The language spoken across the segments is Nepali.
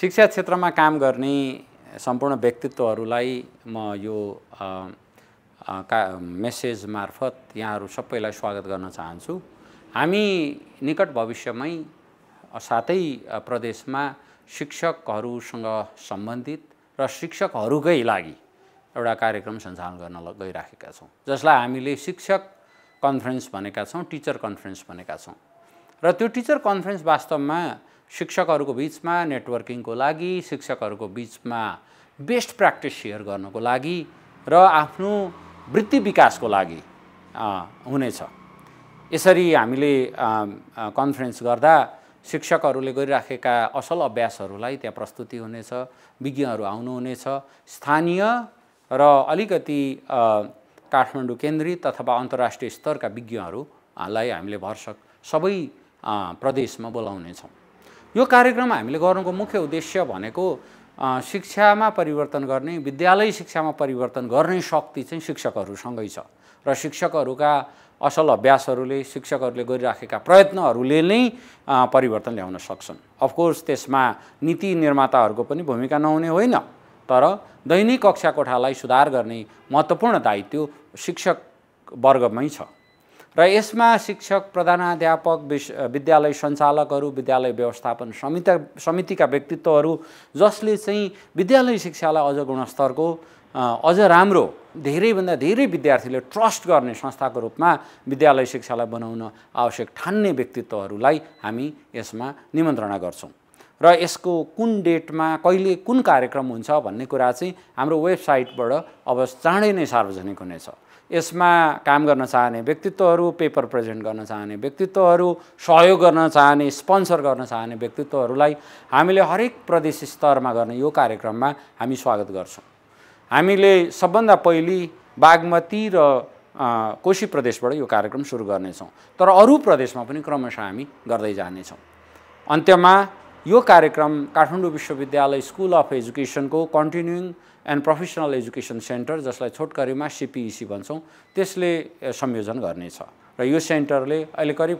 शिक्षा क्षेत्रमा काम गर्ने सम्पूर्ण व्यक्तित्वहरूलाई म यो मेसेज मार्फत यहाँहरू सबैलाई स्वागत गर्न चाहन्छु। हामी निकट भविष्यमै साथै प्रदेशमा शिक्षकहरूसँग सम्बन्धित र शिक्षकहरूकै लागि एउटा कार्यक्रम सञ्चालन गर्न गइराखेका छौँ, जसलाई हामीले शिक्षक कन्फरेन्स भनेका छौँ, टिचर कन्फरेन्स भनेका छौँ। र त्यो टिचर कन्फरेन्स वास्तवमा शिक्षकहरूको बिचमा नेटवर्किङको लागि, शिक्षकहरूको बिचमा बेस्ट प्र्याक्टिस सेयर गर्नको लागि र आफ्नो वृत्ति विकासको लागि हुनेछ। यसरी हामीले कन्फरेन्स गर्दा शिक्षकहरूले गरिराखेका असल अभ्यासहरूलाई त्यहाँ प्रस्तुति हुनेछ, विज्ञहरू आउनुहुनेछ, स्थानीय र अलिकति काठमाडौँ केन्द्रित अथवा अन्तर्राष्ट्रिय स्तरका विज्ञहरूलाई हामीले भरसक सबै प्रदेशमा बोलाउनेछौँ। यो कार्यक्रम हामीले गर्नुको मुख्य उद्देश्य भनेको शिक्षामा परिवर्तन गर्ने, विद्यालय शिक्षामा परिवर्तन गर्ने शक्ति चाहिँ शिक्षकहरूसँगै छ र शिक्षकहरूका असल अभ्यासहरूले, शिक्षकहरूले गरिराखेका प्रयत्नहरूले नै परिवर्तन ल्याउन सक्छन्। अफकोर्स त्यसमा नीति निर्माताहरूको पनि भूमिका नहुने होइन, तर दैनिक कक्षा कोठालाई सुधार गर्ने महत्त्वपूर्ण दायित्व शिक्षक वर्गमै छ र यसमा शिक्षक, प्रधानाध्यापक, विद्यालय सञ्चालकहरू, विद्यालय व्यवस्थापन समितिका व्यक्तित्वहरू जसले चाहिँ विद्यालय शिक्षालाई अझ गुणस्तरको, अझ राम्रो, धेरैभन्दा धेरै विद्यार्थीले ट्रस्ट गर्ने संस्थाको रूपमा विद्यालय शिक्षालाई बनाउन आवश्यक ठान्ने व्यक्तित्वहरूलाई हामी यसमा निमन्त्रणा गर्छौँ। र यसको कुन डेटमा कहिले कुन कार्यक्रम हुन्छ भन्ने कुरा चाहिँ हाम्रो वेबसाइटबाट अब चाँडै नै सार्वजनिक हुनेछ। यसमा काम गर्न चाहने व्यक्तित्वहरू, पेपर प्रेजेन्ट गर्न चाहने व्यक्तित्वहरू, सहयोग गर्न चाहने, स्पोन्सर गर्न चाहने व्यक्तित्वहरूलाई हामीले हरेक प्रदेश स्तरमा गर्ने यो कार्यक्रममा हामी स्वागत गर्छौँ। हामीले सबभन्दा पहिली बागमती र कोशी प्रदेशबाट यो कार्यक्रम सुरु गर्नेछौँ, तर अरू प्रदेशमा पनि क्रमशः हामी गर्दै जानेछौँ। अन्त्यमा यो कार्यक्रम काठमाडौँ विश्वविद्यालय स्कुल अफ एजुकेसनको continuing and professional education centre, जसलाई छोटकरीमा CPEC भन्छौँ, त्यसले संयोजन गर्नेछ। र यो सेन्टरले अहिले करिब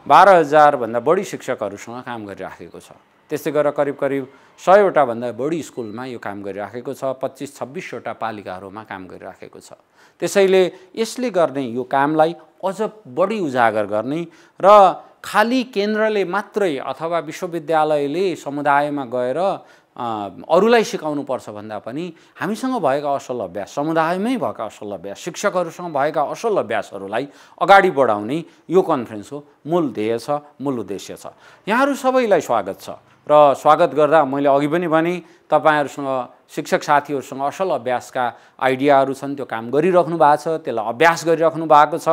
12,000 भन्दा बढी शिक्षकहरूसँग काम गरिराखेको छ। त्यस्तै गरेर करिब 100 भन्दा बढी स्कुलमा यो काम गरिराखेको छ, 25-26 वटा पालिकाहरूमा काम गरिराखेको छ। त्यसैले यसले गर्ने यो कामलाई अझ बढी उजागर गर्ने र खाली केन्द्रले मात्रै अथवा विश्वविद्यालयले समुदायमा गएर अरूलाई सिकाउनु पर्छ भन्दा पनि हामीसँग भएका असल अभ्यास, समुदायमै भएका असल अभ्यास, शिक्षकहरूसँग भएका असल अभ्यासहरूलाई अगाडि बढाउने यो कन्फरेन्सको मूल ध्येय छ, मूल उद्देश्य छ। यहाँहरू सबैलाई स्वागत छ र स्वागत गर्दा मैले अघि पनि भने तपाईहरुसँग शिक्षक साथीहरुसँग असल अभ्यासका आइडियाहरू छन्, त्यो काम गरिराख्नु भएको छ, त्यसलाई अभ्यास गरिराख्नु भएको छ,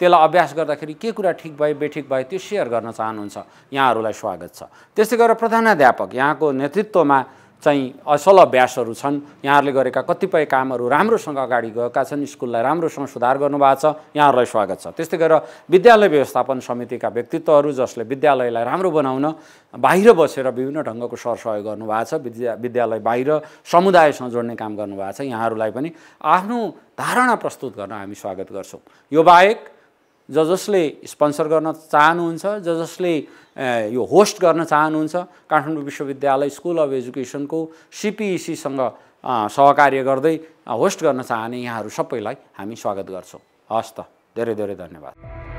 त्यसलाई अभ्यास गर्दाखेरि के कुरा ठिक भयो बेठिक भयो त्यो शेयर गर्न चाहनुहुन्छ, यहाँहरूलाई स्वागत छ। त्यस्तै गरेर प्रधानाध्यापक यहाँको नेतृत्वमा चाहिँ असल अभ्यासहरू छन्, यहाँहरूले गरेका कतिपय कामहरू राम्रोसँग अगाडि गएका छन्, स्कुललाई राम्रोसँग सुधार गर्नुभएको छ, यहाँहरूलाई स्वागत छ। त्यस्तै गरेर विद्यालय व्यवस्थापन समितिका व्यक्तित्वहरू जसले विद्यालयलाई राम्रो बनाउन बाहिर बसेर विभिन्न ढङ्गको सरसहयोग गर्नुभएको छ, विद्यालय बाहिर समुदायसँग जोड्ने काम गर्नुभएको छ, यहाँहरूलाई पनि आफ्नो धारणा प्रस्तुत गर्न हामी स्वागत गर्छौँ। यो बाहेक जसले स्पोन्सर गर्न चाहनुहुन्छ, जसले यो होस्ट गर्न चाहनुहुन्छ, काठमाडौँ विश्वविद्यालय स्कुल अफ एजुकेसनको CPEC-सँग सहकार्य गर्दै होस्ट गर्न चाहने यहाँहरू सबैलाई हामी स्वागत गर्छौँ। हस् त, धेरै धेरै धन्यवाद।